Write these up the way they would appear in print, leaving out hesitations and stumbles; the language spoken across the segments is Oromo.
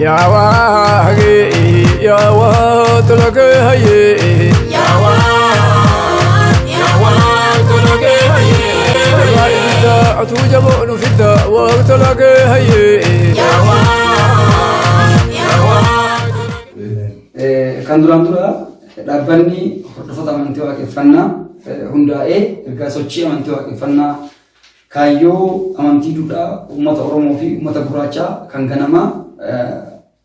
Yaa waaqee yaa waa tola kee hayyee. Yaa waa yaa waa tola kee hayyee. Yaa ibidda atuu jaboo nu fidda waa tola kee hayyee. Yaa waa yaa waa. Kan duraan dura dhaabbanni hordoftoota amantii waaqeffannaa hundaa'ee ergaa sochii amantii waaqeffannaa Kaayyoo amantii duudhaa uummata Oromoo fi uummata gurraachaa kan ganamaa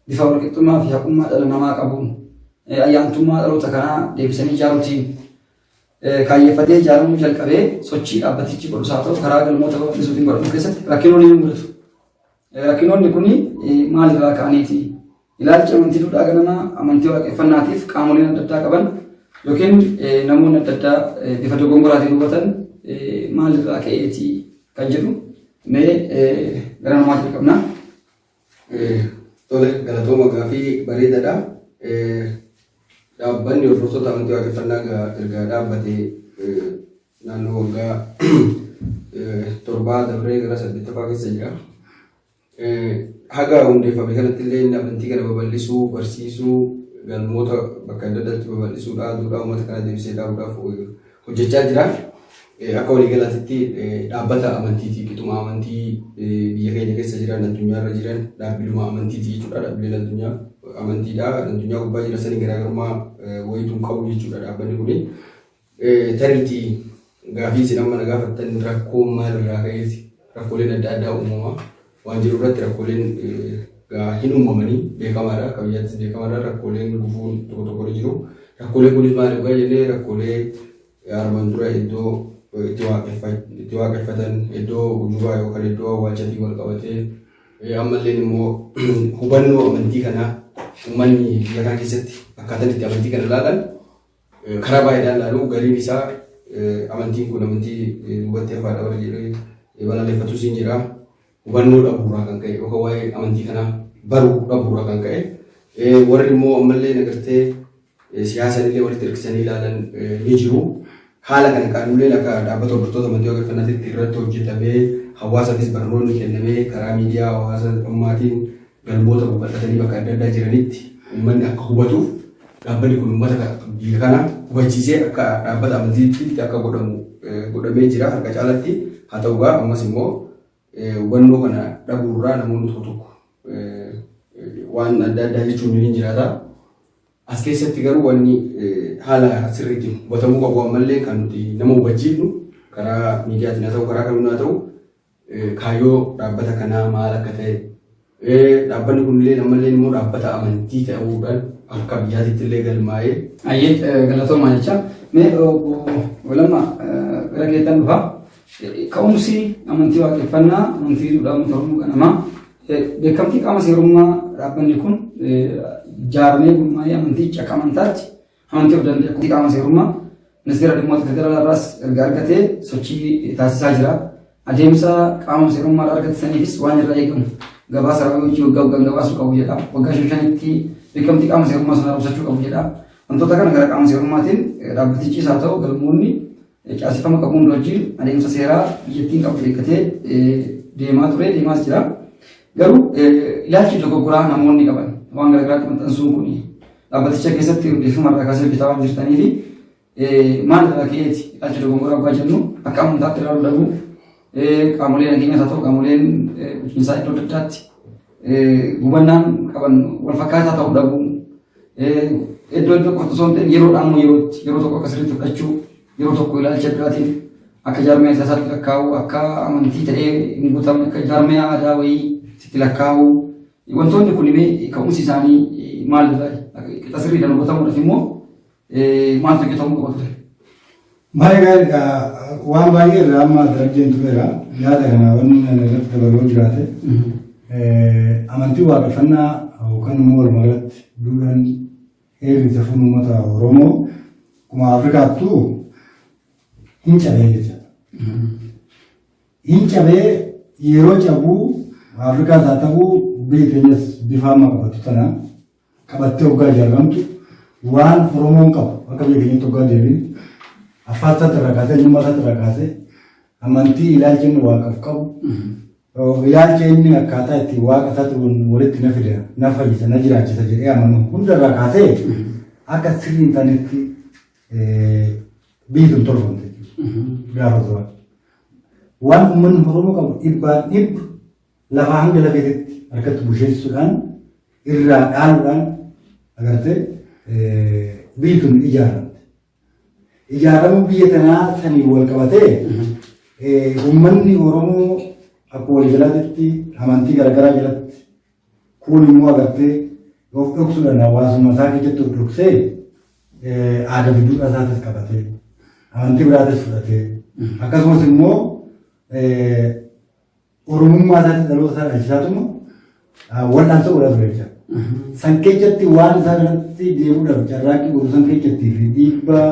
bifa walqixxummaa fi haqummaa dhala namaa qabuun ayyaantummaa dhaloota kanaa deebisanii ijaaruutiin kaayyeffatee ijaaramuu jalqabee sochii dhaabbatichi godhus haa ta'u karaa galmoota babal'isuutiin godhamu keessatti rakkinoonni ni mudatu. Rakkinoonni kun maalirraa ka'aniiti? Ilaalchi amantii duudhaa ganamaa amantii waaqeffannaatiif qaamoleen adda addaa qaban yookiin namoonni adda addaa bifa dogongoraatiin hubatan maalirraa ka'eeti kan jedhu mee gara namaa jalqabna. Tole, galatooma, gaafii bareedaadha. Dhaabbanni hordoftoota amantii waaqeffannaa erga dhaabbate naannoo waggaa 7 dabree gara 8ffaa keessa jira. Haga hundeeffame kanatti illee inni amantii kana babal'isuu, barsiisuu, galmoota bakka adda addaatti babal'isuudhaa, duudhaa uummata kanaa deebisee dhaabuudhaaf hojjechaa jira. Akka waliigalaatitti dhaabbata amantiiti. Qixuma amantii biyya keenya keessa jiran, addunyaarra jiran dhaabbiluma amantiiti jechuudha. Dhaabbileen addunyaa amantiidha. Addunyaa gubbaa jira sanii garaagarummaa wayituu hin qabu jechuudha dhaabbanni kuni. Tariitii gaafii isin amma na gaafattan rakkoon maalirraa ka'eeti rakkooleen adda addaa uumama waan jiru irratti rakkooleen hin uumamanii beekamaadha. Akka biyyaattis beekamaadha. Rakkooleen gufuun tokko tokko ni jiru. Rakkooleen kunis maal dhugaa jennee rakkoolee armaan dura iddoo itti waaqeffatan, iddoo ujubaa yookaan iddoo awwaalchatiin wal qabatee, ammalleen immoo hubannoo amantii kanaa uummanni biyya kana keessatti akkaataan itti amantii kana ilaalan karaa baay'eedhaan ilaalu. Gariin isaa amantiin kun amantii duubatti hafaadha warri jedhee balaaleffatus hin jira. Hubannoo dhabuurraa kan ka'e yookaan waa'ee amantii kanaa baruu dhabuurraa kan ka'e, warri immoo ammallee nagartee siyaasan illee walitti hirkisanii ilaalan ni jiru. Haala kana qaamoleen akka dhaabbata hordoftoota amantii waaqeffannaatti irratti hojjetamee, hawaasaafis barnoonni kennamee, karaa miidiyaa hawaasummaatiin galmoota babal'atanii bakka adda addaa jiranitti uummanni akka hubatuuf, dhaabbanni kun uummata biyya kana hubachiisee akka dhaabbata amantiitti akka godhamu godhamee jira harka caalatti. Haa ta'u gaa, ammas immoo hubannoo kana dhabuurraa namoonni tokko tokko waan adda addaa jechuun ni jiraata. As keessatti garuu wanni haala sirriitiin hubatamuu qabu, ammallee kan nuti nama hubachiifnu karaa miidiyaatiin haa ta'u, karaa kamiin haa ta'u, kaayyoo dhaabbata kanaa maal akka ta'e, dhaabbanni kunillee ammallee immoo dhaabbata amantii ta'uudhaan akka biyyaatitti illee galmaa'ee. Ayyee, galatoomaa jecha. Mee obbo Lamma, gara keettan dhufa. Ka'umsi amantii waaqeffannaa, amantii duudhaa uummata Oromoo ganamaa, beekamtii qaama seerummaa dhaabbanni kun ijaaramee gurmaa'ee amantichi akka amantaatti amantii of danda'e qaama seerummaa ministeera dhimmoota federaalaa irraas erga argatee sochii taasisaa jira. Adeemsa qaama seerummaa irraa argate saniifis waan irraa eegamu gabaasa raawwii hojii waggaa waggaan gabaasuu qabu jedha. Waggaa shan shanitti beekamtii qaama seerummaa sana haaromsachuu qabu jedha. Wantoota kana gara qaama seerummaatiin dhaabbatichis haa ta'u galmoonni caaseffama qabu hunda wajjin adeemsa seeraa biyyattiin qabdu eeggatee deemaa ture, deemaas jira. Garuu ilaalchi dogoggoraa namoonni qaban waan garaagaraatti maxxansuun kun dhaabbaticha keessatti hundeeffama irraa kaasee hojjetaa waan jirtanii fi maal irraa ka'eeti ilaalcha dogoggoraa dhugaa jennu, akka amantaatti ilaaluu dhabuu, qaamolee nageenyaas haa ta'u qaamoleen bulchiinsaa iddoo adda addaatti hubannaan qaban wal fakkaataa ta'uu dhabuu, iddoo iddoo qofa osoo hin ta'in yeroodhaan immoo yerootti yeroo tokko akka sirriitti fudhachuu, yeroo tokko ilaalcha biraatiin akka jaarmiyaa siyaasaatti lakkaa'uu, akka amantii ta'ee hin guutamne akka jaarmiyaa aadaa wayii itti lakkaa'uu, wantoonni kun mee ka'umsi isaanii maal irraa, qixa sirriidhaan hubatamuudhaaf immoo maaltu hojjetamuu qaba ture? Baay'ee gaariidha. Waan baay'ee irraa amma Darajjeen tureera. Yaada kana wanni ani irratti dabaluu jiraate. Amantii waaqeffannaa yookaan immoo walumaa galatti duudhaan heerri safuun uummata Oromoo akkuma Afrikaattuu hin cabee jechuudha. Hin cabee. Yeroo cabuu Afrikaas haa ta'uu biyya keenyas bifa amma qabatu tana qabattee hoggaa ijaaramtu, waan Oromoon qabu akka biyya keenyatti hoggaa deebiin afaan isaatti irraa kaasee, eenyummaa isaatti irraa kaasee, amantii, ilaalcha inni waaqaaf qabu. Ilaalcha inni akkaataa itti waaqa isaatti walitti na fida, na fayyisa, na jiraachisa jedhee amanu hundarraa kaasee akka sirrii hin taanetti biyyi tun tolfamte jechuudha. Gaafa duraa. Waan uummanni Oromoo qabu dhibbaan dhibba lafaa hanga lafeetitti harkatti busheessuudhaan irraa dhaaluudhaan agartee biyyi tun ijaaramte. Ijaaramuu biyya tanaa saniin wal qabatee uummanni Oromoo akka waliigalaatti amantii garaagaraa jalatti kuun immoo agartee of dhoksuudhaan hawaasummaa isaa keessatti of dhoksee aadaa fi duudhaa isaatis qabatee amantii biraatis fudhatee akkasumas immoo Oromummaa isaatti dhaloota isaa dhalchisaatuma wal'aansoo godhaa ture jechuudha. San keessatti waan isaa kanatti deemuudhaaf carraaqqii godhu san keessatti fi dhiibbaa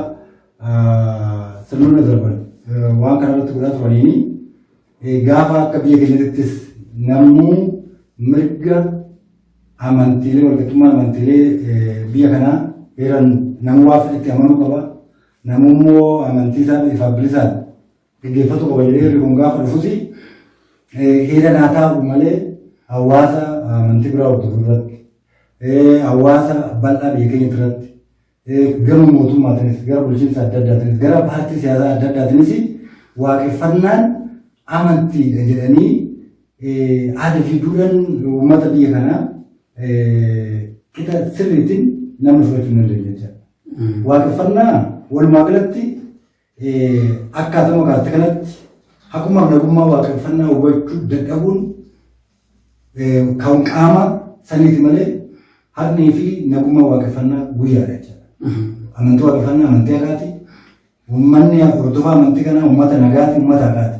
sirnoonni darban waan kana irratti godhaa turaniini gaafa akka biyya keenyattis namuu mirga amantiilee walqixxummaa amantiilee biyya kanaa heeran namuu waa fedhetti amanuu qaba. Namuu immoo amantii isaa ifaaf bilisaan gaggeeffatu qaba jedhee heerri kun gaafa dhufus heera naa taa'u malee hawaasa amantii biraa hordofu irratti hawaasa bal'aa biyya keenya irratti gama mootummaatiinis gara bulchiinsa adda addaatiinis gara paartii siyaasaa adda addaatiinis waaqeffannaan amantiidha jedhanii aadaa fi duudhaan uummata biyya kanaa qixa sirriitiin namni fudhachuu hin dandeenye jechuudha. Waaqeffannaa walumaa galatti Akkaatuma kaaste kanatti haqummaa fi nagummaa waaqeffannaa hubachuu dadhabuun kan qaama saniiti malee haqnii fi nagummaa waaqeffannaa guyyaadha jechuudha. Amantii waaqeffannaa amantii haqaati. Uummanni hordofaa amantii kanaa uummata nagaati, uummata haqaati.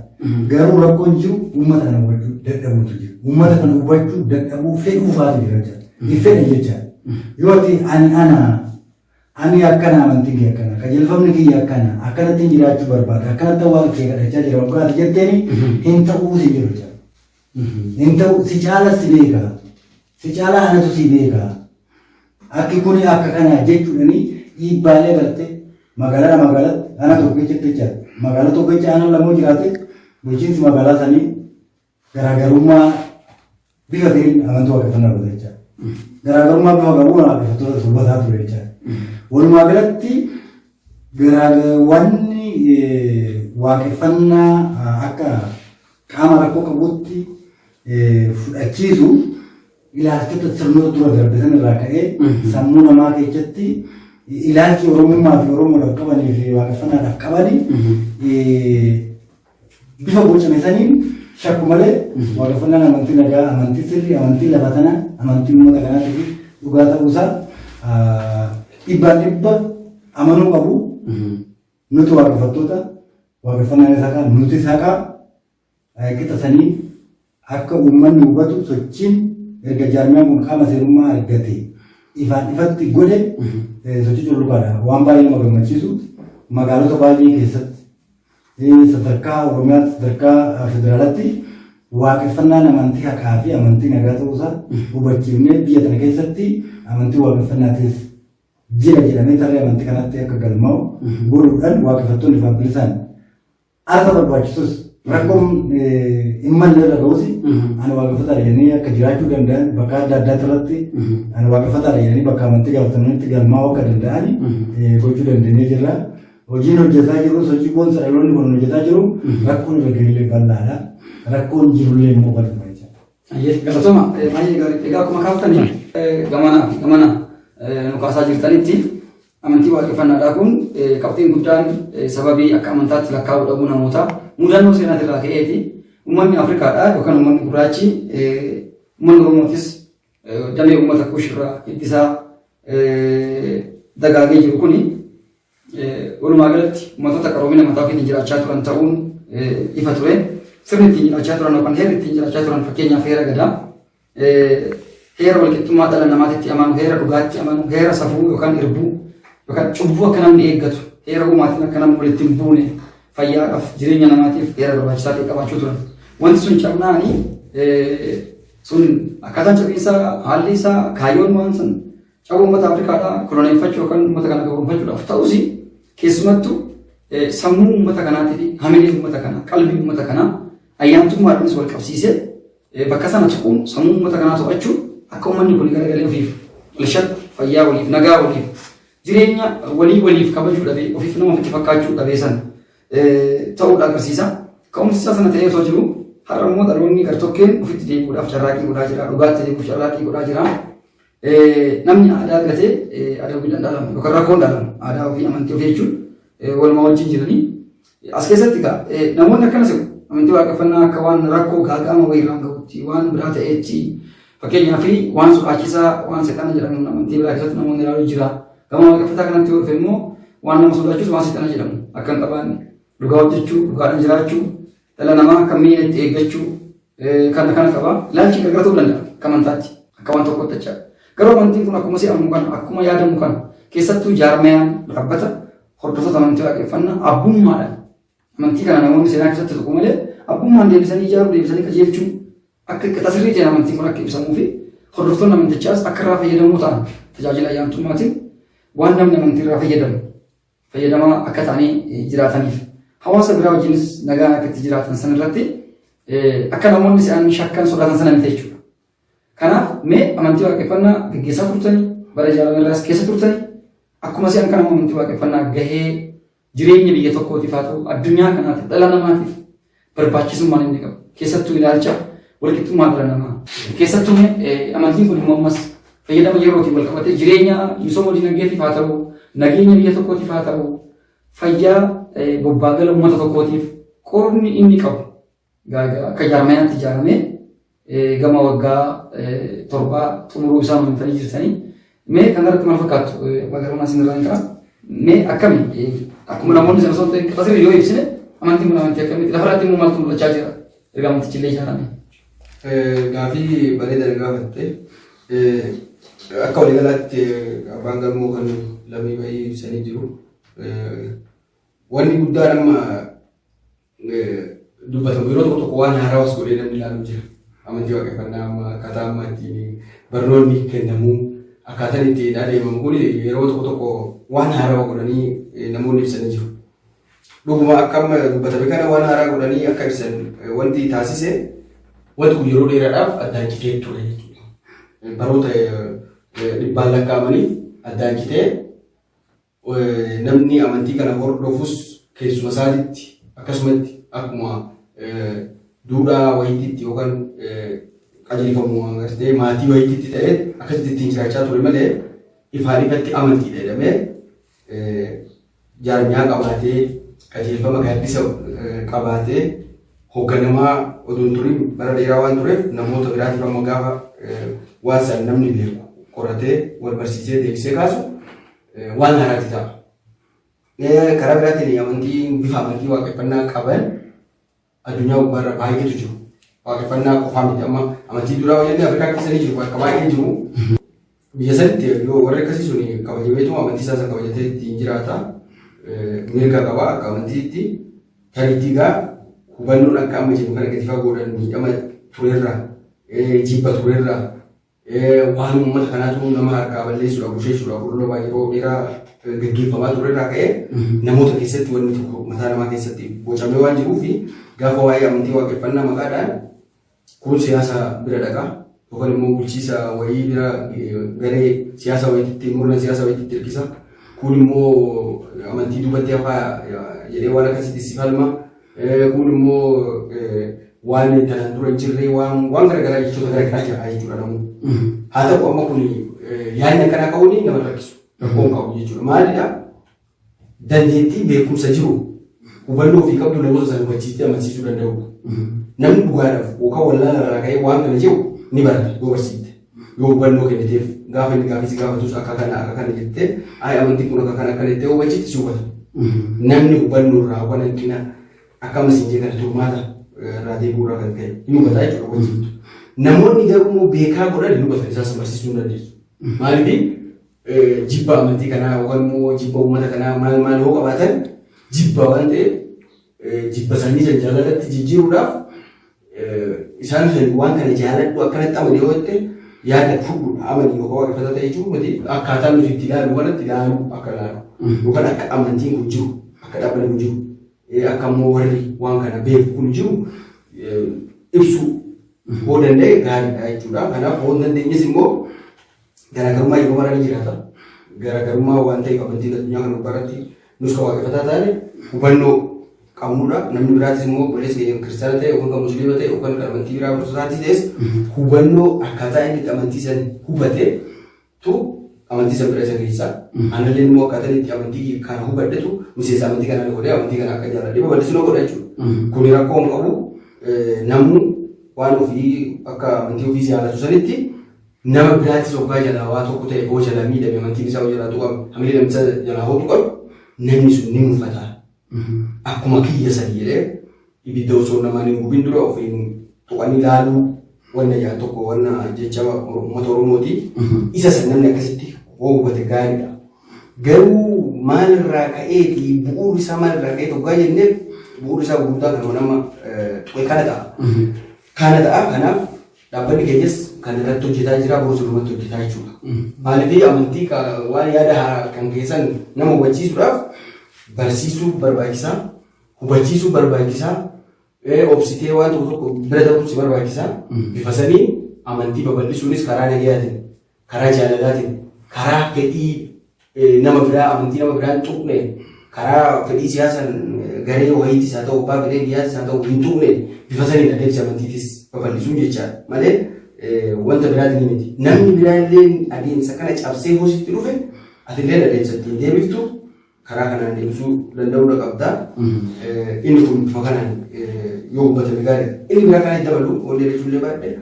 Garuu rakkoon jiru uummata kana hubachuu dadhabuutu jira. Uummata kana hubachuu dadhabuu fedhuufaatu jira jechuudha. Hin fedhan jechaadha. Yoo ati ani ana Ani akkana amantiin kiyya akkana qajeelfamni kiyya akkana akkanattiin jiraachuu barbaada akkanatti waaqa kee kadhachaa jira waggaa ati jetteeni hin ta'uu si jedhu jira. Hin ta'u si caala si beeka si caala anatu si beeka akki kuni akka kana jechuudhani dhiibbaalee garte magaalaa magaalatti ana tokko keessatti jecha magaalaa tokko keessa ana lamoo jiraate bulchiinsi magaalaa sanii Garaagarummaa bifa ta'een amantii waaqeffannaa godha jechaadha. Garaagarummaa bifa qabuun waaqeffattoota hubataa ture jechaadha. Walumaa galatti wanni waaqeffannaa akka qaama rakkoo qabutti fudhachiisu ilaalchota sirnoota dura darbe san irraa ka'ee sammuu namaa keessatti ilaalchi Oromummaa fi Oromoodhaaf qabanii fi waaqeffannaadhaaf qabanii bifa bocame saniin shakku malee waaqeffannaan amantii nagaa, amantii sirrii, amantii lafa tanaa, amantii uummata kanaatii fi dhugaa ta'uusaa dhibbaan dhibba amanuu qabu. Nuti waaqeffattoota waaqeffannaan isa haqaa, nuti isa haqaa qixa sanii akka uummanni hubatu sochiin erga jaarmiyaan kun qaama seerummaa argate ifaan ifatti godhe sochii cululuqaadha. Waan baay'ee nama gammachiisu magaalota baay'ee keessatti Sadarkaa Oromiyaatti sadarkaa federaalaatti waaqeffannaan amantii haqaa fi amantii nagaa ta'uusaa hubachiifnee biyya tana keessatti amantii waaqeffannaatis jira jedhamee tarree amantii kanatti akka galmaa'u godhuudhaan waaqeffattoonni ifaan bilisaan aarsaa barbaachisus rakkoon hin malle irra ga'us ani waaqeffataadha jedhanii akka jiraachuu danda'an bakka adda addaatti irratti ani waaqeffataadha jedhanii bakka amantii gaafatamanitti galmaa'uu akka danda'an gochuu dandeenyee jirra. Hojiin hojjetaa jiru sochii boonsa dhaloonni kun hojjetaa jiru rakkoon irra gahillee bal'aadha. Rakkoon jirullee immoo bal'uma jechuudha. Ayyee galatoma baay'ee gaarii. Egaa akkuma kaaftanii gamanaa fi gamana nu kaasaa jirtanitti amantii waaqeffannaadhaa kun qabxiin guddaan sababii akka amantaatti lakkaa'uu dhabuu namootaa mudannoo seenaatirraa ka'eeti. Uummanni Afrikaadhaa yookaan uummanni gurraachi uummanni Oromootis damee uummata Kuush irraa hiddisaa dagaagee jiru kuni Walumaa galatti uummattoota qaroomina mataa ofiitiin jiraachaa turan ta'uun ifa ture. Sirni ittiin jiraachaa turan yookaan heerri ittiin jiraachaa turan fakkeenyaaf heera gadaa, heera walqixxummaa dhala namaatti amanu, heera dhugaatti amanu, heera safuu yookaan irbuu yookaan cubbuu akka namni eeggatu, heera uumaatiin akka namni walitti hin buune fayyaadhaaf jireenya namaatiif heera barbaachisaa ta'e qabaachuu turan. Wanti sun cabnaani sun akkaataan cabiinsaa haalli isaa kaayyoon waan sun Cabuu uummata Afrikaadhaa koloneeffachuu yookaan uummata kana gabroonfachuudhaaf ta'us keessumattuu sammuu uummata kanaatii fi hamilee uummata kanaa qalbii uummata kanaa ayyaantummaadhaanis wal qabsiisee Bakka sana tuquun sammuu uummata kanaa to'achuun akka uummanni kun garagalee ofiif wal shakku, fayyaa waliif, nagaa waliif, jireenya walii waliif kabajuu dhabee ofiif nama ofitti fakkaachuu dhabee sana ta'uudha agarsiisa. Ka'umsi isaa sana ta'ee osoo jiru har'a immoo dhaloonni gartokkeen ofitti deebi'uudhaaf carraaqqii godhaa jira, dhugaatti deebi'uuf carraaqqii godhaa jira. Namni aadaa gatee adawwiidhaan dhalamu yookaan rakkoon dhalamu aadaa ofii amantii ofii jechuun walumaa wajjin jiranii. As keessatti egaa namoonni akkana se'u amantii waaqeffannaa akka waan rakkoo gaaga'ama wayii irraan gahutti waan biraa ta'etti fakkeenyaaf waan sodaachisaa waan seexana jedhamu amantii biraa keessatti namoonni ilaaluu jira. Gama waaqeffataa kanatti yoo dhufe immoo waan nama sodaachisu waan seexana jedhamu akka hin qabaanne dhugaa hojjechuu dhugaadhaan jiraachuu dhala namaa akka mi'a itti eeggachuu kana kana qaba. Ilaalchi gargar ta'uu danda'a akka amantaatti akka waan tokkotti jecha. Garuu amantiin kun akkuma se'amu kana akkuma yaadamu kana keessattuu jaarmayaan dhaabbata hordoftoota amantii waaqeffannaa abbummaadhaan amantii kana namoonni seenaa keessatti tokko malee abbummaan deebisanii ijaaruu deebisanii qajeelchuu akka qixa sirrii ta'een amantiin kun akka ibsamuu fi hordoftoonni amantichaas akka irraa fayyadamoo ta'an tajaajila ayyaantummaatiin waan namni amantii irraa fayyadamu fayyadamaa akka ta'anii jiraataniif hawaasa biraa wajjinis nagaan akka itti jiraatan san irratti akka namoonni se'an shakkan sodaatan sana miti jechuudha. Kanaaf mee amantii waaqeffannaa gaggeessaa turtanii bara ijaarame irraas keessa turtanii akkuma se'an kana amantii waaqeffannaa gahee jireenya biyya tokkootiif haa ta'u addunyaa kanaatiif dhala namaatiif barbaachisummaan inni qabu keessattuu ilaalcha walqixxummaa dhala namaa keessattuu amantiin kun immoo ammas fayyadama yerootiin wal qabatee jireenya misooma dinagdeetiif haa ta'u nageenya biyya tokkootiif haa ta'u fayyaa bobbaagala uummata tokkootiif qoodni inni qabu akka jaarmayaatti ijaaramee gama waggaa torbaa xumuruu isaa amantanii jirtanii. Mee kanarratti maal fakkaattu abbaa garumaa isin irraa hin ka'a. Mee akkami akkuma namoonni sana osoo hin ta'in qixa sirrii yoo ibsine amantiin kun amantii akkamitti lafarratti immoo maaltu mul'achaa jira erga amantichi illee ijaarame. Gaafii bareeda na gaafatte. Akka waliigalaatti abbaan galmoo kan lammii bahii ibsanii jiru. Wanni guddaan amma dubbatamu yeroo tokko tokko waan haarawas godhee namni ilaalu jira. Amantii waaqeffannaa amma akkaataa amma ittiin barnoonni kennamu akkaataan ittiin adeemamu kun yeroo tokko tokko waan haarawa godhanii namoonni ibsanii jiru. Dhuguma akka amma dubbatame kana waan haaraa godhanii akka ibsan wanti taasise wanti kun yeroo dheeraadhaaf addaan citee ture jechuudha. Baroota dhibbaan lakkaa'amaniif addaan citee namni amantii kana hordofus keessuma isaatitti akkasumatti akkuma duudhaa wayiititti yookaan qajeelfamu agartee maatii wayiititti ta'ee akkasitti ittiin jiraachaa ture malee ifaan ifatti amantiidha jedhamee jaarmiyaa qabaatee qajeelfama gaaddisa qabaatee hoogganamaa odoo hin turin bara dheeraa waan tureef namoota biraatiif amma gaafa waan san namni beeku qoratee wal barsiisee deebisee kaasu waan haaraatti ta'a. Karaa biraatiin amantii bifa amantii waaqeffannaa qaban addunyaa gubbaarra baay'eetu jiru. Waaqeffannaa qofaa miti amma amantii duraa yoo jenne Afrikaa keessa ni jiru bakka baay'ee jiru. Biyya sanitti yoo warri akkasii sun kabajameetu amantii isaa san kabajatee ittiin jiraata. Mirga qaba akka amantiitti. Tariitii gaa hubannoon akka amma jennu kana gadi fagoodhaan miidhama turerraa jibba turerraa waan uummata kanaatu nama harkaa balleessuudhaaf busheessuudhaaf olola yeroo dheeraa gaggeeffamaa turerraa ka'ee namoota keessatti wanni tokko mataa namaa keessatti bocamee waan jiruuf gaafa waa'ee amantii waaqeffannaa maqaadhaan kun siyaasa bira dhaqa yookaan immoo bulchiisa wayii bira garee siyaasa wayiitti murna siyaasa wayiitti hirkisa kun immoo amantii duubatti hafaa jedhee waan akkasitti si falma Kun immoo waan tanaan dura hin jirre waan waan garaagaraa jechoota garaagaraa jira jechuudha namni. Haa ta'u amma kun yaadni akkanaa ka'uun nama rakkisu rakkoo hin qabu jechuudha. Maalidha? Dandeettii beekumsa jiru hubannoo ofii qabdu namoota sana hubachiistee amansiisuu danda'udha. Namni dhugaadhaaf yookaan wallaala irraa ka'ee waan kana jiru ni barata yoo barsiifte. Yoo hubannoo kenniteef gaafa inni gaafii si gaafatus akka kana akka kana jettee ayi amantiin kun akka kana akkana jettee hubachiifte si hubata. Namni hubannoo irraa waan hanqina akka amma siin jedhan turmaata irraa deebi'uu irraa kan ka'e hin hubataa jechuudha hubachiiftu. Namoonni garuu immoo beekaa godhan hin hubatan isaas barsiisuu hin dandeessu. Maaliif jibba amantii kanaa yookaan immoo jibba uummata kanaa maal maal yoo qabaatan jibba waan ta'eef jibba isaanii san jaalalatti jijjiiruudhaaf isaan san waan kana jaaladhu akkanatti amani yoo jette yaada fudhu amani yookaan waaqeffata ta'e jechuun miti akkaataa nuti itti ilaalu kanatti ilaalu akka ilaalu yookaan akka amantiin kun jiru akka dhaabbanni kun jiru akka immoo warri waan kana beeku kun jiru ibsuu. Hoo danda'e gaariidha jechuudha. Kanaaf hoo hin dandeenyes immoo garaagarummaa yeroo mara ni jiraata. Garaagarummaa waan ta'eef amantiin addunyaa kana gubbaarratti nus kan waaqeffataa taane hubannoo qabnudha. Namni biraatis immoo obboleessi keenya kan kiristaana ta'e yookaan kan musliima ta'e yookaan kan amantii biraa hordofaatii ta'es hubannoo akkaataa inni itti amantii san hubate tu amantii san bira isa geessa. Anallee immoo akkaataa inni itti amantii kana hubadhetu miseensa amantii kanaa na godhee amantii kana akka jaalladhee babal'isu na godha jechuudha. Kuni rakkoo hin qabu. Namuu waan ofii akka amantii ofii jaalatu sanitti nama biraatis hoggaa jalaa waa tokko ta'e hoo jalaa miidhame amantiin isaa hoo jalaa tuqame hamilee namichaa jalaa hoo tuqame namni sun ni mufata. Akkuma kiyya sani jedhee ibidda osoo namaan hin gubin dura ofiin tuqanii laaluu wanna jedhan tokko wanna jecha uummata Oromooti. Isa san namni akkasitti hoo hubate gaariidha. Garuu maalirraa ka'eeti bu'uurri isaa maalirraa ka'eeti hoggaa jenneef bu'uurri isaa gurguddaa kanuma nama tuqe kana ta'a. Kana ta'a kanaaf Dhaabbanni keenyas kan irratti hojjetaa jira, borus irrumatti hojjetaa jechuudha. Maaliif amantii waan yaada haaraa kan keessan nama hubachiisuudhaaf barsiisuu barbaachisaa, hubachiisuu barbaachisaa, obsitee waan tokko tokko bira darbuun si barbaachisaa. Bifa saniin amantii babal'isuunis karaa nagayaatiin, karaa jaalalaatiin, karaa fedhii nama biraa amantii nama biraa hin tuqne karaa fedhii siyaasaan garee wayiitis haa ta'u abbaa fedhee biyyaatis haa ta'u hin tuqne bifa saniin adeemsi amantiitis babal'isuun jechaadha malee wanta biraatiin miti. Namni biraa illee adeemsa kana cabsee hositti dhufe atillee adeemsa ittiin deebiftu karaa kanaan deebisuu danda'uudha qabda. Inni kun bifa kanaan yoo hubatame gaariidha. Inni biraa kana dabalu wanni jechuullee baadhee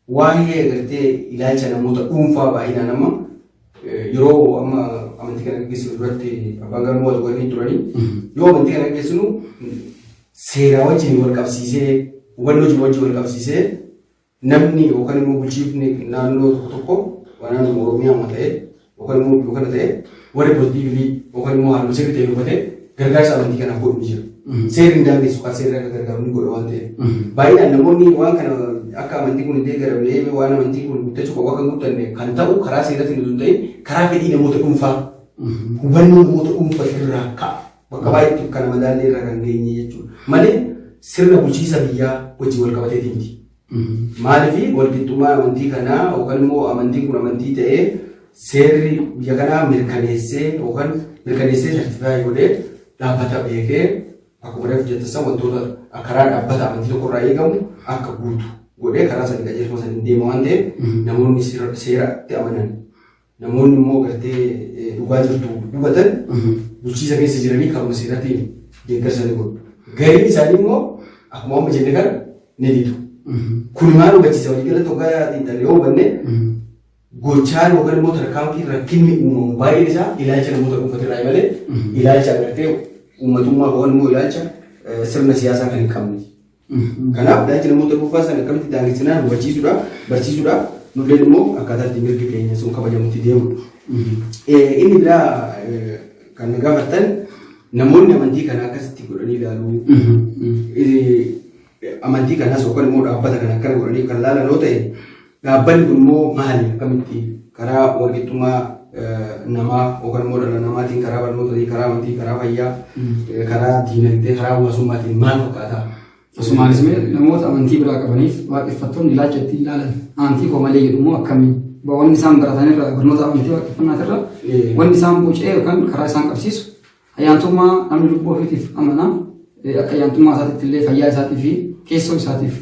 Waa'ee gartee ilaalcha namoota dhuunfaa baay'inaan amma yeroo amma amantii kana gaggeessinu duratti abbaan galmoo wal godhanii turanii yoo amantii kana gaggeessinu seeraa wajjin wal qabsiisee hubannoo jiru wajjin wal qabsiisee namni yookaan immoo bulchiifni naannoo tokko tokko waan naannoo Oromiyaa amma ta'e yookaan immoo biyya kana ta'e warri pozitiivlii yookaan immoo haaluma sirrii ta'e hubatee gargaarsa amantii kanaaf godhu ni jira. Seerri hin daangessu kan seerri akka gargaaru ni godha waan ta'eef. Baay'inaan namoonni waan kana akka amantii kun hin deeggaramne waan amantii kun guddachuu qabu akka hin guddanne kan ta'u karaa seeratiin osoo hin ta'in karaa fedhii namoota dhuunfaa hubannoo namoota dhuunfaa irraa ka'a. Bakka baay'eetti kana madaallee irra kan geenye jechuudha. Malee sirna bulchiinsa biyyaa wajjin wal qabateeti miti. Maaliif walqixxummaa amantii kanaa yookaan immoo amantiin kun amantii ta'ee seerri biyya kanaa mirkaneessee yookaan mirkaneessee sartifaayii godhee dhaabbata beekee akkuma reefu jette san wantoota karaa dhaabbata amantii tokko irraa eegamu akka guutu godhee karaa sanii qajeelfama saniin deema waan ta'eef namoonni seeratti amanan namoonni immoo gartee dhugaa jirtu hubatan bulchiisa keessa jiranii karuma seeraatiin deeggarsa ni godhu. Gariin isaanii immoo akkuma amma jenne kana ni didu. Kun maal hubachiisa walii galatti hoggaa xiinxalle yoo hubanne gochaan yookaan immoo tarkaanfii rakkinni uumamu baay'een isaa ilaalcha namoota dhuunfatirraa malee ilaalcha gartee uummatummaa yookaan immoo ilaalcha sirna siyaasaa kan hin qabne. Kanaaf ilaalchi namoota dhuunfaa sana akkamitti daangessinaan hubachiisuudha, barsiisuudha. Nulleen immoo akkaataa itti mirgi keenya sun kabajamutti deemudha. Inni biraa kan na gaafattan namoonni amantii kana akkasitti godhanii ilaaluu. Amantii kanas yookaan immoo dhaabbata kana akkana godhanii kan laalan yoo ta'e dhaabbanni kun immoo maali akkamitti karaa walqixxummaa namaa yookaan immoo dhala namaatiin karaa barnootaatiin karaa amantii karaa fayyaa karaa diinagdee karaa hawaasummaatiin maal fakkaata? Asumaanis mee namoota amantii biraa qabaniif waaqeffattoonni ilaalcha ittiin ilaalan amantii koo malee jedhu immoo akkamii? Wanni isaan baratan irraa barnoota amantii waaqeffannaatirra wanni isaan bocee yookaan karaa isaan qabsiisu Ayyaantummaa namni lubbuu ofiitiif amana. Akka ayyaantummaa isaatiitti illee fayyaa isaatii fi keessoo isaatiif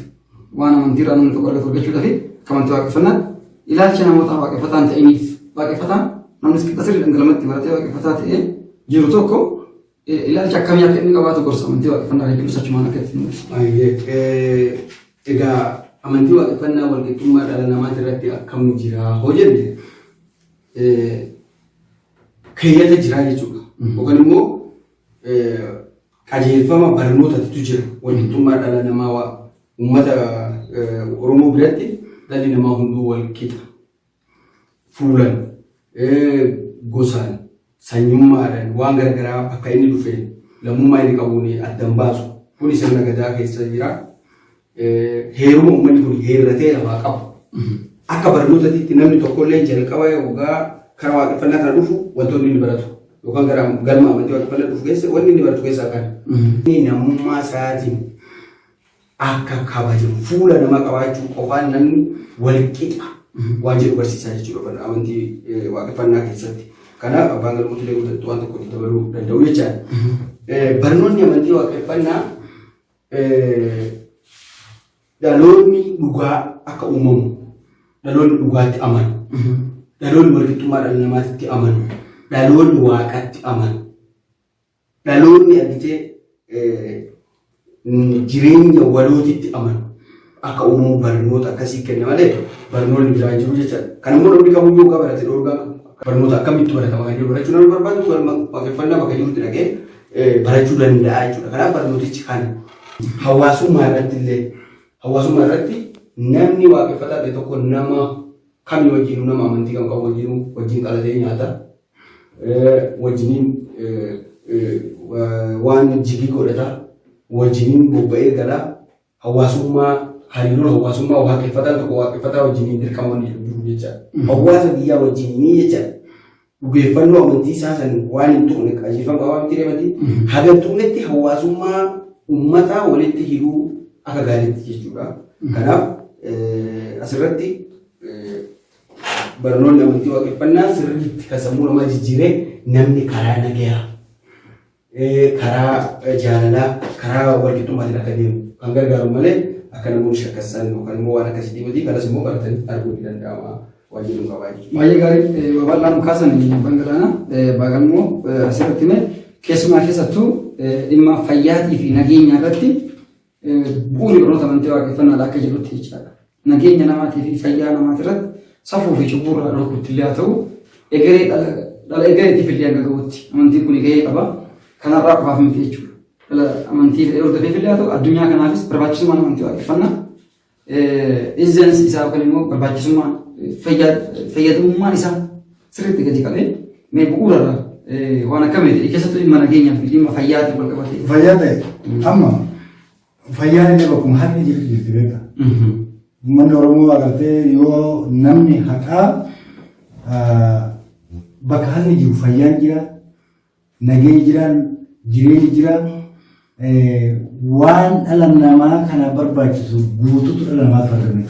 waan amantii irraa namni tokko argatu argachuudhaaf akka amantii waaqeffannaatti ilaalcha namoota waaqeffataa hin ta'iniif waaqeffataan namni qixa sirriidhaan galmatti baratee waaqeffataa ta'ee jiru tokko ilaalcha akkamii akka inni qabaatu gorsa amantii waaqeffannaa kan jedhu achumaan akka itti mul'isu. Egaa amantii waaqeffannaa walqixxummaa dhala namaati irratti akkam jira hoo jenne keeyyata jiraa jechuudha. Yookaan immoo qajeelfama barnootatu jira. Walqixxummaa dhala namaa uummata Oromoo biratti dhalli namaa hunduu wal qixa. Fuulan, gosaan, sanyummaadhaan waan garaagaraa bakka inni dhufeen lammummaa inni qabuun addan baasu. Kuni sirna gadaa keessa jira. Heeruma uummanni kun heerratee lafaa qabu. Akka barnootatiitti namni tokkollee jalqaba yookaan karaa waaqeffannaa kana dhufu wantoonni inni baratu yookaan gara galma amantii waaqeffannaa dhufu keessa wanni inni baratu keessaa kana. Inni namummaa isaatiin akka kabajamu fuula namaa qabaachuu qofaan namni walqixa waan jedhu barsiisaa jechuudha amantii waaqeffannaa keessatti. Kanaaf abbaan galmootillee guutattu waan tokko itti dabaluu danda'u jechaadha. Barnoonni amantii waaqeffannaa dhaloonni dhugaa akka uumamu, dhaloonni dhugaatti amanu, dhaloonni walqixxummaa dhala namaatti amanu, dhaloonni waaqatti amanu, dhaloonni argitee jireenya walootitti amanu akka uumamu barnoota akkasii kenna malee barnoonni biraa jiru jechaadha. Kan immoo namni kamuu yoo barate dhoorgaa barnoota akkamitti baratama kan jiru barachuu nama barbaadu galma waaqeffannaa bakka jirutti dhaqee barachuu danda'a jechuudha. Kanaaf barnootichi kan hawaasummaa irratti illee hawaasummaa irratti namni waaqeffataa ta'e tokko nama kamii wajjinuu nama amantii kam qabu wajjinuu wajjin qalatee nyaata. Wajjiniin waan jigii godhata. Wajjiniin bobba'ee gala. Hawaasummaa hariiroon hawaasummaa waaqeffataan tokko waaqeffataa wajjiniin dirqama wanni jedhu jiru jechaadha. Hawaasa biyyaa wajjiniin jechaadha. Dhugeeffannoo amantii isaa san waan hin tuqne qajeelfama qabaa miti amantii. Haga hin tuqnetti hawaasummaa uummataa walitti hidhuu akka gaariitti jechuudha. Kanaaf asirratti barnoonni amantii waaqeffannaa sirriitti kan sammuu namaa jijjiiree namni karaa nagayaa, karaa jaalalaa, karaa walqixxummaatiin akka deemu kan gargaaru malee akka namoonni shakkassan yookaan immoo waan akkasii miti. Kanas immoo baratanii arguun ni danda'ama waan jedhu qabaa jechuudha. Baay'ee gaarii babal'aa nu kaasan Bangalaana Baagalmoo asirratti mee keessumaa keessattuu dhimma fayyaatii fi nageenyaa irratti bu'uurri barnoota amantii waaqeffannaadha akka jedhutti jechaadha. Nageenya namaatii fi fayyaa namaati irratti safuu fi cubbuu irraa dhorkuutti illee haa ta'u egeree dhala egereetiif illee hanga gahutti amantiin kun gahee qaba. Kanarraa qofaaf miti jechuudha. Dhala amantii fedhee hordofeef illee haa ta'u addunyaa kanaafis barbaachisummaan amantii waaqeffannaa izzeensi isaa yookaan immoo barbaachisummaan fayyadamummaan isaa sirriitti gadi qabee mee bu'uura irraa waan akkamiiti keessattuu dhimma nageenyaa fi dhimma fayyaatiin wal qabatee. Fayyaa ta'e amma fayyaan illee bakkuma haqni jirtu jirti beekta. Uummanni Oromoo agartee yoo namni haqaa bakka haqni jiru fayyaan jira, nageenyi jira, jireenyi jira, waan dhala namaa kana barbaachisu guutuutu dhala namaatti argame.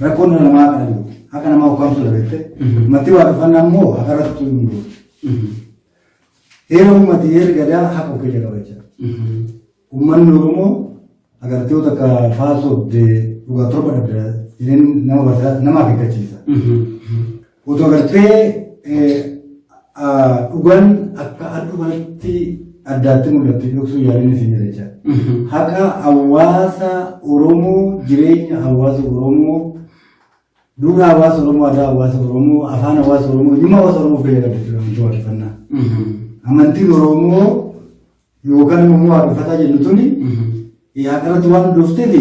Rakkoon dhala namaa kana jiru haqa namaa ukkaamsuudha beekte. Amantii waaqeffannaa immoo haqa irratti hundoofti. Heera uummati heerri gadaa haqa of keessa qaba jechuudha. Uummanni Oromoo agartee yoo takka faasoo dhugaa torba dhabde jedheen nama barsiisa nama akeekkachiisa. Otoo agartee dhugaan akka aduu kanatti addaatti mul'atti dhoksuu yaaliin isin jira jechaadha. Haqa hawaasa Oromoo jireenya hawaasa Oromoo duudhaa hawaasa Oromoo aadaa hawaasa Oromoo afaan hawaasa Oromoo eenyummaa hawaasa Oromoo fayyadamu jechuudha amantii waaqeffannaa. Amantiin Oromoo yookaan immoo waaqeffataa jennu tuni haqa irratti waan hundoofteef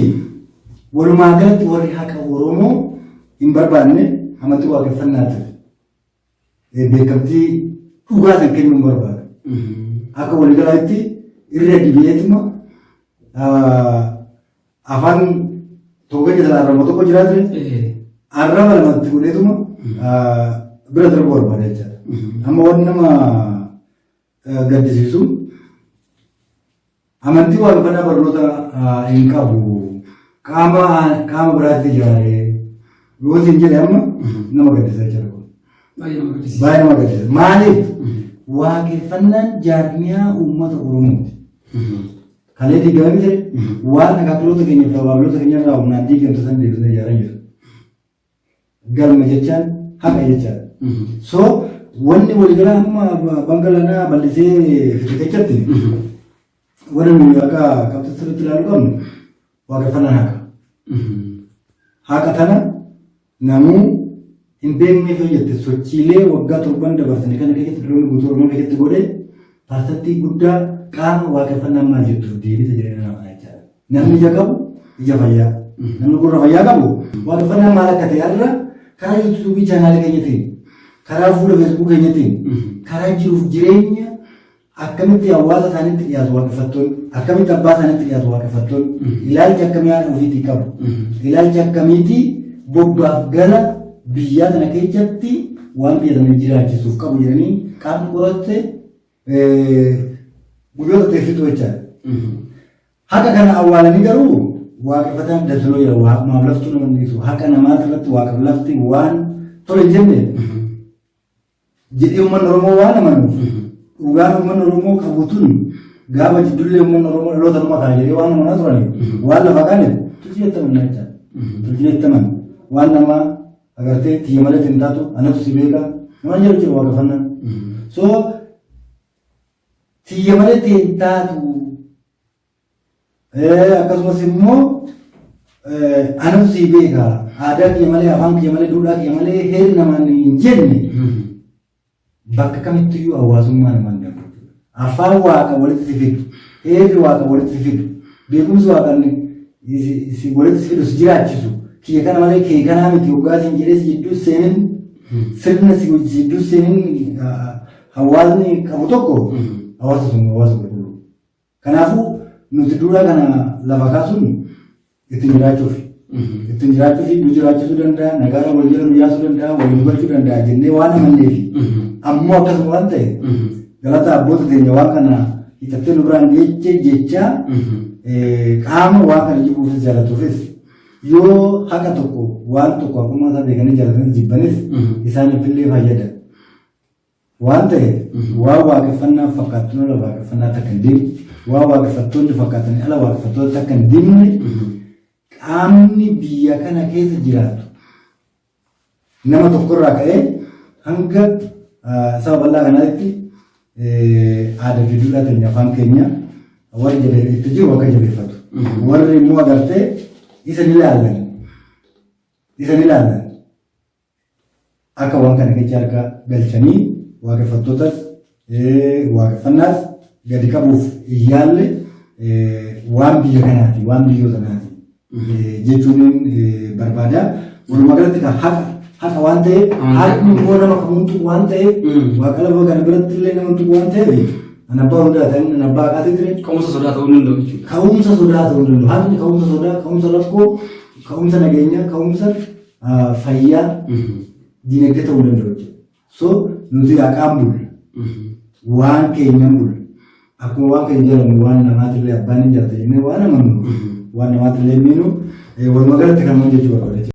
walumaa galatti warri haqa Oromoo hin barbaanne amantii waaqeffannaatiif beekamtii dhugaa san kennuu hin barbaadu. Akka waliigalaatti irra dibeetuma afaan tokko keessa arraba tokko jiraate arraba lamatti godheetuma bira darbuu barbaada jechaadha. Amma wanni nama gaddisiisu amantii waaqeffannaa barnoota hin qabu qaama qaama biraatti ijaaree yoo isin jedhe amma nama gaddisa jechuudha kun. Baay'ee nama gaddisiisa. Baay'ee nama gaddisa. Maaliif? Waaqeffannaan jaarmiyaa uummata Oromooti. Kalee diigame miti waan akaakiloota keenya fi abaabiloota keenya irraa humnaan diigamte san deebisnee ijaaraa jiru. Galma jechaan haqa jechaadha. So wanni waliigala amma bangalanaa bal'isee fide keessatti wanni nuyi akka qabxii sirriitti ilaaluu qabnu waaqeffannaan haqa. Haqa tana namuu hin beekneef yoo jette sochiilee waggaa torban dabarsanii kana keessatti dhaloonni guutuu Oromoo keessatti godhe parsantii guddaa qaama waaqeffannaan maal jettuuf deebisa jireenya namaa jechaadha. Namni ija qabu ija fayyaa. Namni gurra fayyaa qabu waaqeffannaan maal akka ta'e har'a karaa yuutuubii chaanaalii keenyatiin, karaa fuula feesbuuk keenyatiin, karaa jiruuf jireenya akkamitti hawaasa isaaniitti dhiyaatu waaqeffattoonni, akkamitti abbaa isaaniitti dhiyaatu waaqeffattoonni, ilaalcha akkamii haadha ofiitii qabu, ilaalcha akkamiitii bobbaaf gala biyyaa kana keessatti waan biyya sana jiraachisuuf qabu jedhanii qaamni qoratte guyyoota teessitu jechaadha. Haqa kana awwaalanii garuu Waaqeffataan dabsanoo jira waaqumaaf laftuu nama hin dhiisu haqa namaati irratti waaqaaf lafti waan tole hin jenne jedhee uummanni Oromoo waan amanuuf dhugaan uummanni Oromoo qabu tun gaafa jiddullee uummanni Oromoo dhaloota numa kana jedhee waan amanaa turaniif waan lafa kaaneef tolchine itti amanna jechaadha. Tolchine itti amanna. Waan namaa agartee tiyya malee hin taatu anatu si beeka nama jedhu jira waaqeffannaan. So tiyya malee hin taatu Akkasumas immoo anatu sii beeka aadaa kiyya malee afaan kiyya malee duudhaa kiyya malee heerri namaan hin jenne bakka kamittiyyuu hawaasummaa namaan darbu. Afaan waaqa walitti si fidu, heerri waaqa walitti si fidu, beekumsi waaqa si walitti si fidu si jiraachisu kiyya kana malee kee kanaa miti hoggaa siin jedhee si jidduu seenin sirna si jidduu seenin hawaasni qabu tokko hawaasa sun hawaasa qulqulluu. Kanaafuu nuti duudhaa kana lafa kaasuun ittiin jiraachuufi. Ittiin jiraachuufi nu jiraachisuu danda'a, nagaadhaan wal jala nu yaasuu danda'a, waliin nu galchuu danda'a jennee waan amanneefi. Ammoo akkasuma waan ta'e galata abboota teenya waan kana hiixattee nu biraan geeche jecha qaama waan kana jibbuufis jaalatuufis yoo haqa tokko waan tokko haqummaa isaa beekanii jaalatanis jibbanis isaaniif illee fayyada. Waan ta'eef, waan waaqeffannaaf fakkaattuun ala waaqeffannaatti akka hin deemne, waan waaqeffattoonni fakkaatanii ala waaqeffattootatti akka hin deemne, qaamni biyya kana keessa jiraatu nama tokkorraa ka'ee hanga saba bal'aa kanaatti aadaa fi duudhaa keenya afaan keenya warri itti jiru akka jabeeffatu. Warri immoo agartee isa ni ilaallan. Isa ni ilaallan. Akka waan kana keessa harka galchanii waaqeffattootas waaqeffannaas gadi qabuuf hin yaalle waan biyya kanaati waan biyyoota kanaati jechuun barbaada. Walumaa galatti kan haqa haqa waan ta'eef haqni immoo nama kamuutu waan ta'eef waaqa lafa kana biratti illee nama tuqu waan ta'eef an abbaa hundaa ta'in an abbaa haqaati ture. Ka'umsa sodaa ta'uu hin danda'u jechuudha. Ka'umsa sodaa ta'uu hin danda'u. Haqni ka'umsa sodaa, ka'umsa rakkoo, ka'umsa nageenyaa, ka'umsa fayyaa dinagdee ta'uu danda'u jechuudha. So nuti haqaan bulla. Waan keenyan bulla. Akkuma waan keenya jaalannu waan namaatillee abbaan hin jaalata jennee waan amannu waan namaatillee miinu walumaa galatti kan jechuu barbaada.